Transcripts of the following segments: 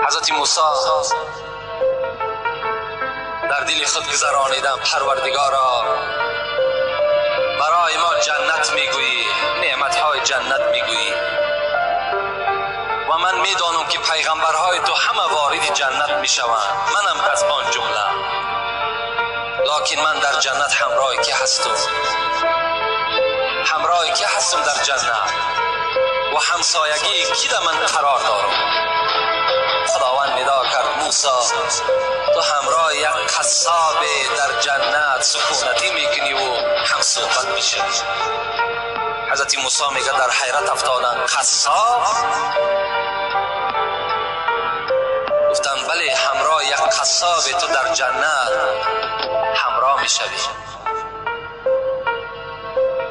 ҳазрати Мусо дар дили худ гузаронидам: Парвардигоро, барои мо ҷаннат мегӯӣ, неъматҳои ҷаннат мегӯӣ ва ман медонам ки пайғамбарҳои ту ҳама вориди ҷаннат мешаванд, манам аз он ҷумла, лекин ман дар ҷаннат ҳамроҳи ки ҳастам? Ҳамроҳи ки ҳастам дар ҷаннат ва ҳамсоягии ки дар ман қарор дорам? Худованд нидо кард: Мусо, ту ҳамроҳи як қассоб дар ҷаннат сукунатӣ мекунӣ ва ҳамсуҳбат мешавӣ. Ҳазрати Мусо мегӯяд дар ҳайрат афтоданд. Қассоб? Гуфтанд бале, ҳамроҳи як қассоб ту дар ҷаннат ҳамроҳ мешавӣ.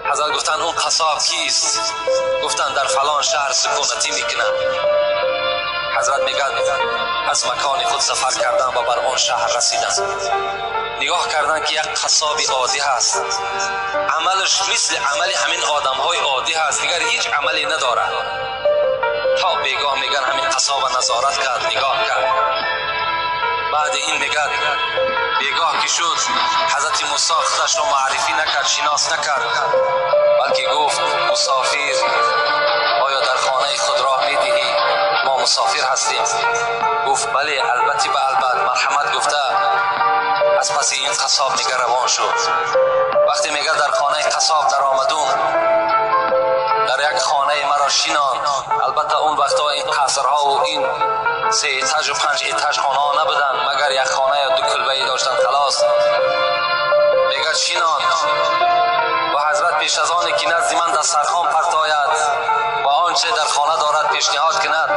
Ҳазрат гуфтанд он қассоб кист? Гуфтанд дар фалон шаҳр сукунатӣ мекунад. Ҳазрат мегӯяд аз макони худ сафар карданд ва бар он шаҳр расиданд. Нигоҳ карданд ки як қассоби оддӣ ҳаст, амалаш мисли амали ҳамин одамҳои оддӣ ҳаст, дигар ҳеҷ амале надорад. То бегоҳ мегӯянд ҳамин қассоба назорат кард, нигоҳ кард. Баъди ин мегӯяд бегоҳ ки шуд, ҳазрати Мусо худашро муаррифӣ накард, шинос накард, балки гуфт: мусофир, оё дар хонаи худ роҳ медиҳӣ? Мо мусофир ҳастем. Гуфт бале, албатта ба албат, марҳамат гуфта аз паси ин қассоб мега равон шуд. Вақте мега дар хонаи қассоб даромадум, дар як хонаи маро шинонд. Албатта он вақтҳо ин қасрҳо ва ин се этаж ва панҷ этаж хонаҳо набуданд, магар як хона ё ду кулбае доштанд, халос. Мега шинонд ва ҳазрат пеш аз оне ки назди ман дастархон партояд ва он че дар хона дорад пешниҳод кунад,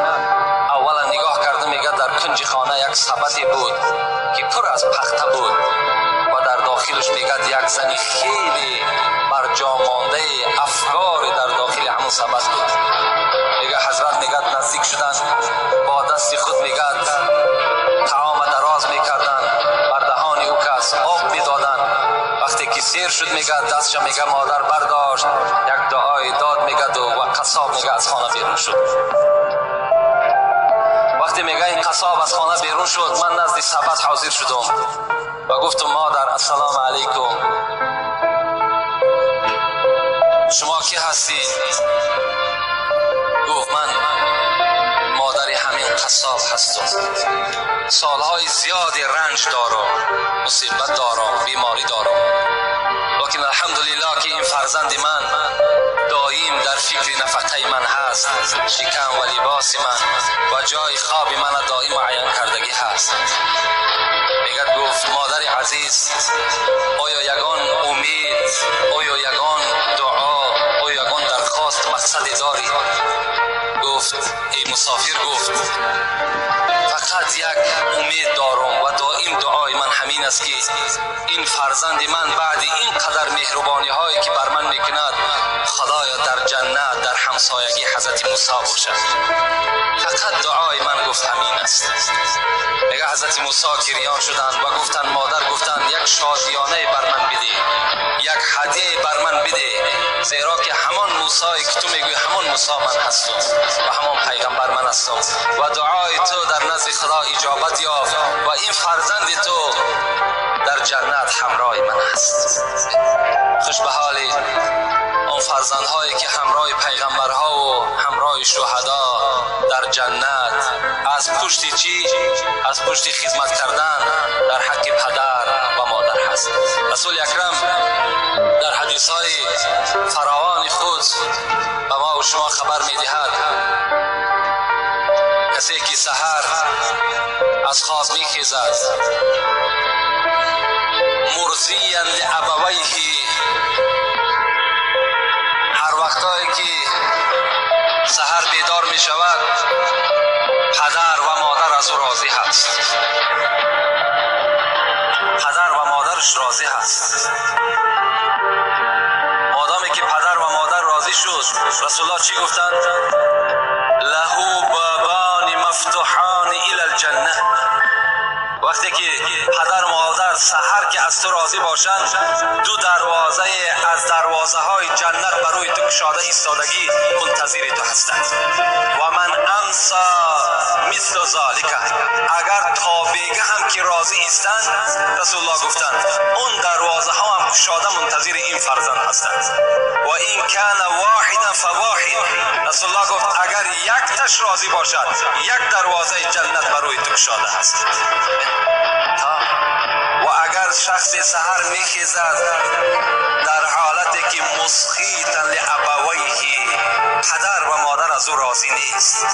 аввалан нигоҳ карда мега дар кунҷи хона як сабате буд ки пур аз пахта буд ва дар дохилаш мегӯяд як зани хеле барҷомондаи афкори дар дохили ҳамон сабат буд. Мега ҳазрат мегӯяд наздик шуданд, бо дасти худ мегӯяд таома дароз мекарданд, бар даҳони ӯ кас об медоданд. Вақте ки сер шуд мегӯяд дастша мега модар бардошт, як дуои дод мегӯяд ва қассоб мега аз хона берун шуд. Вақте мега ин қассоб аз хона берун шуд, ман назди сабат ҳозир шудам ва гуфтам: модар, ассалому алайкум, шумо ки ҳастед? Гуфт ман модари ҳамин қассоб ҳастам, солҳои зиёди ранҷ дорам, мусибат дорам, беморӣ дорам, лекин алҳамдулиллоҳ ки ин фарзанди ман доим дар фикри нафақаи ман ҳаст, шикам ва либоси ман ва ҷои хоби ман доим муайян кардагӣ ҳаст. Мегӯяд гуфт модари азиз, оё ягон умед, оё ягон дуо, оё ягон дархост мақсаде дорӣ? Гуфт эй мусофир, гуфт фақат як умед дорам ва доим дуои ман ҳамин аст ки ин фарзанди ман баъди ин қадар меҳрубониҳое ки бар ман мекунад, худоё дар ҷаннат дар ҳамсоягии ҳазрати Мусо бошад. Фақат дуои ман гуфт ҳамин аст. Мега ҳазрати Мусо гирён шуданд ва гуфтанд модар, гуфтанд як шодиёнае бар ман бидеҳ, як ҳадияе бар ман бидеҳ, зеро ки ҳамон Мусое ки ту мегӯӣ ҳамон Мусо ман ҳастам ва ҳамон пайғамбар ман ҳастам ва дуои ту дар назди Худо иҷобат ёфт ва ин фарзанди ту дар ҷаннат ҳамроҳи ман аст. Хуш ба ҳоли он фарзандҳое ки ҳамроҳи пайғамбарҳо ва ҳамроҳи шуҳадо дар ҷаннат аз пушти чӣ? Аз пушти хизмат кардан дар ҳаққи падар ва модар ҳаст. Расули акрам дар ҳадисҳои фаровони худ ба мо ва шумо хабар медиҳад: касе ки саҳар аз хоб мехезад, мурзиян лиабавайҳи, ҳар вақтое ки саҳар бедор мешавад, падар ва модар аз ӯ розӣ ҳаст, падар ва модараш розӣ ҳаст. Модоме ки падар ва модар розӣ шуд, Расулуллоҳ чӣ гуфтанд? Лаҳу бобони мафтуҳони илал ҷанна. وقتی که پدر مادر سحر که از تو راضی باشند، دو دروازه از دروازه های جنت برای تو گشاده ایستادگی منتظر تو هستند. و من امسا مثل ذالک، اگر تا بیگه هم که راضی ایستند، رسول الله گفتند اون دروازه ها هم گشاده منتظر این فرزند هستند. و این کان واحدا فواحد، رسول الله گفت اگر یک تش راضی باشد، یک دروازه جنت برای تو گشاده است. و اگر شخص سحر میخیزد در حالتی که مسخیتا لابویه، پدر و مادر از او راضی نیست،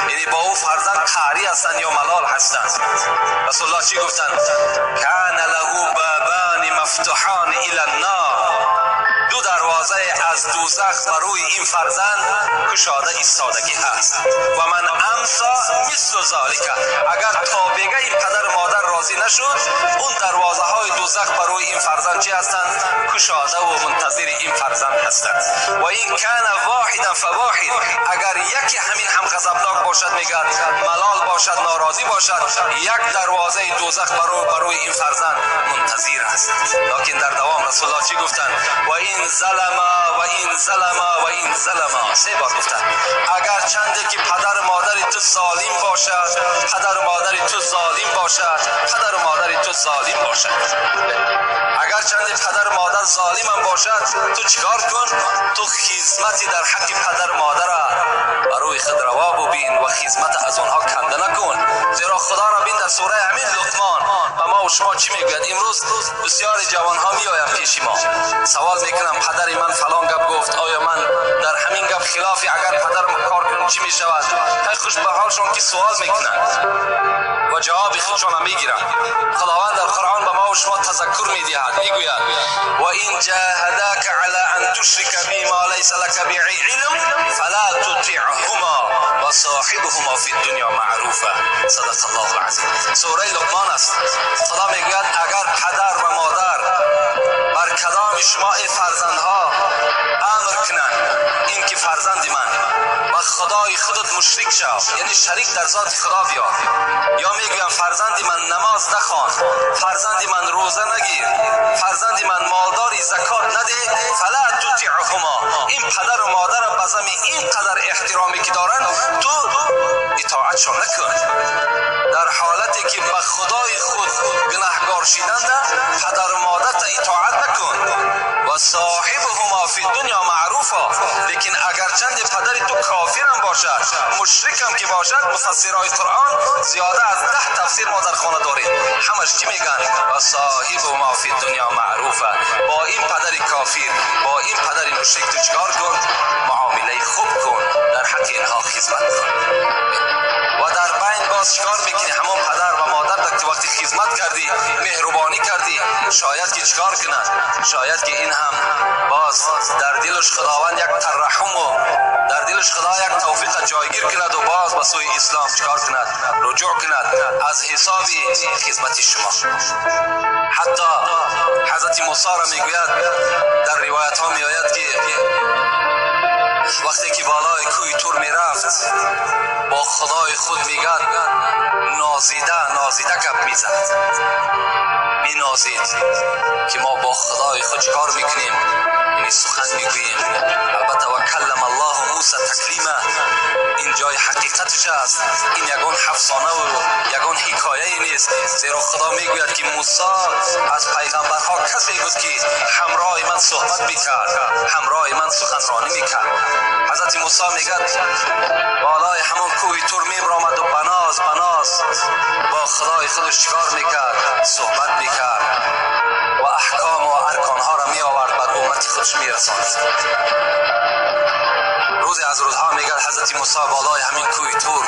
یعنی با او فرزند قهری هستند یا ملال هستند، رسول الله چی گفتند؟ کان له بابان مفتوحان الی النار، دو دروازه از دوزخ بر روی این فرزند گشاده ایستادگی هست. و من امسا مثل ذالک، اگر تا بیگه این پدر مادر راضی نشد، اون دروازه های دوزخ بر روی این فرزند چی هستند؟ گشاده و منتظر این فرزند هستند. و این کان واحدا فواحد، اگر یکی همین هم غضبناک باشد، میگه ملال باشد، ناراضی باشد، یک دروازه دوزخ بر روی این فرزند منتظر است. لکن در دوام رسول الله چی گفتند؟ و این ظلم و این ظلم و این ظلم، سه بار گفتند. اگر چنده که پدر مادر تو ظالم باشد، پدر مادر تو ظالم باشد، پدر مادر تو ظالم باشد، اگر چنده پدر مادر ظالم هم باشد، تو چیکار کن؟ تو خدمتی در حق پدر مادر برای خود روا ببین و خدمت از آنها کنده نکن. زیرا خدا را بین در سوره همین لقمان و ما و شما چی میگوید؟ امروز بسیار جوانها میآیند پیش ما، سوال میکنم پدر من فلان گپ گفت، آیا من در همین گپ خلافی اگر پدرم کار کنم چی میشود؟ خیلی خوش به حالشون که سوال میکنند و جواب خودشون میگیرند. خداوند در قرآن به ما و شما تذکر میدهد، میگوید و این جاهداک علی ان تشرک بی ما لیس لک به علم فلا تطعهما و صاحبهما فی الدنیا معروفا. صدق الله العظیم. سوره لقمان است. خدا میگوید اگر پدر و مادر بر کدام شما ای فرزندها امر کنند این که فرزند من و خدای خودت مشرک شو، یعنی شریک در ذات خدا بیار، یا میگویم فرزند من نماز نخوان، فرزند من روزه نگیر، فرزند من مالداری زکات نده، فلا تطیعهما، این پدر و مادر به زمین اینقدر احترامی که دارند تو اطاعتشان نکن. در حالتی که به خدای خود گناهگار شدند پدر و مادر اطاعت نکن. و صاحبهما فی دنیا معروفا، لیکن اگر چند پدر تو کافرم باشد، مشرکم که باشد، مفسرهای قرآن زیاده از 10 تفسیر ما در خانه داریم، همش چی میگن؟ و صاحبهما فی دنیا معروفا، با این پدر کافر، با این پدر مشرک تو چیکار کن؟ معامله خوب کن، در حق اینها خدمت کن. و در بین باز چیکار میکنی؟ همون پدر و مادر در وقتی خدمت کردی، مهربانی کردی، شاید که چیکار کنند؟ شاید که این هم باز در دلش خداوند یک ترحم و در دلش خدا یک توفیق جایگیر کند و باز به سوی اسلام چیکار کند؟ رجوع کند از حساب خدمت شما. حتی حضرت موسی را میگوید در روایت ها میآید که وقتی که بالای کوه تور میرفت با خدای خود میگد نازیده نازیده گپ میزد، مینازید که ما با خدای خود چیکار میکنیم؟ یعنی سخن میگوییم. البته و کلم الله موسی تکلیما، این جای حقیقتش است، این یگان افسانه و یگان حکایه نیست. زیرا خدا میگوید که موسی از پیغمبرها کسی بود که همراه من صحبت میکرد، همراه من سخنرانی میکرد. حضرت موسی میگد بالای همون کوه تور میبرآمد و بناز بناز با خدای خودش چیکار میکرد؟ صحبت میکرد و احکام و ارکانها را میآورد بر امت خودش میرساند. روزی از روزها میگه حضرت موسی بالای همین کوه تور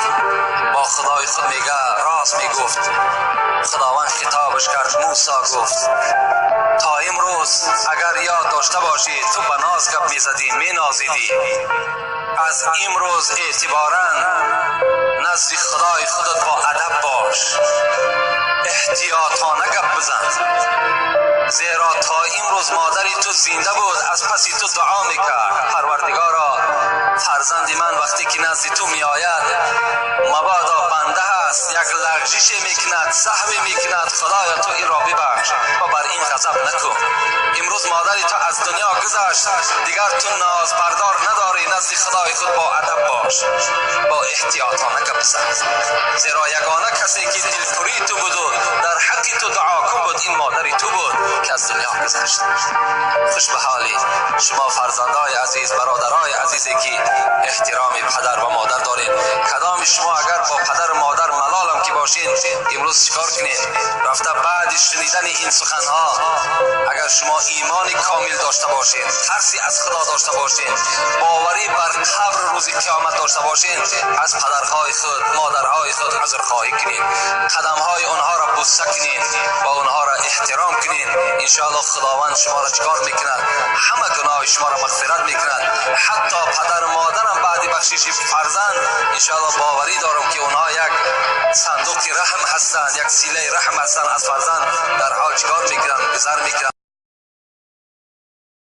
با خدای خود میگه راز میگفت. خداوند خطابش کرد، موسی گفت تا امروز اگر یاد داشته باشی تو به ناز گپ میزدی، مینازیدی، از امروز اعتباراً نزد خدای خودت با ادب باش، احتیاطانه گپ بزن، زیرا تا امروز مادری تو زنده بود از پس تو دعا میکرد، پروردگارا فرزند من وقتی که نزد تو میآید مبادا بنده هست، یک لغزش میکند، سهوی میکند، خدایا تو این را ببخش و بر این غضب نکن. امروز مادری تو از دنیا گذشت، دیگر تو ناز بردار نداری، نزد خدای خود با ادب باش، با احتیاطانه گپ بزن، زیرا یگانه کسی که دلپری تو بود و در حق تو دعا کن بود این مادری تو بود که از دنیا گذشت. خوش به حالی شما فرزندای عزیز، برادرای عزیزی که احترام پدر و مادر دارین. کدام شما اگر با پدر و مادر ملالم که باشین، امروز چیکار کنین؟ رفته بعد شنیدن این سخنها اگر شما ایمان کامل داشته باشین، ترسی از خدا داشته باشین، باوری بر قبر روز قیامت داشته باشین، از پدرهای خود، مادرهای خود عذرخواهی کنین، قدمهای آنها را بوسه کنین و آنها را احترام کنین. انشاءالله خداوند شما را چیکار میکند؟ همه گناه شما را مغفرت میکند. حتی پدر و مادرم بعد بخشش فرزند انشاءالله باوری دارم که اونها یک صندوق رحم هستند، یک سیله رحم هستند، از فرزند در حال چیکار میکنن؟ گذر میکنن.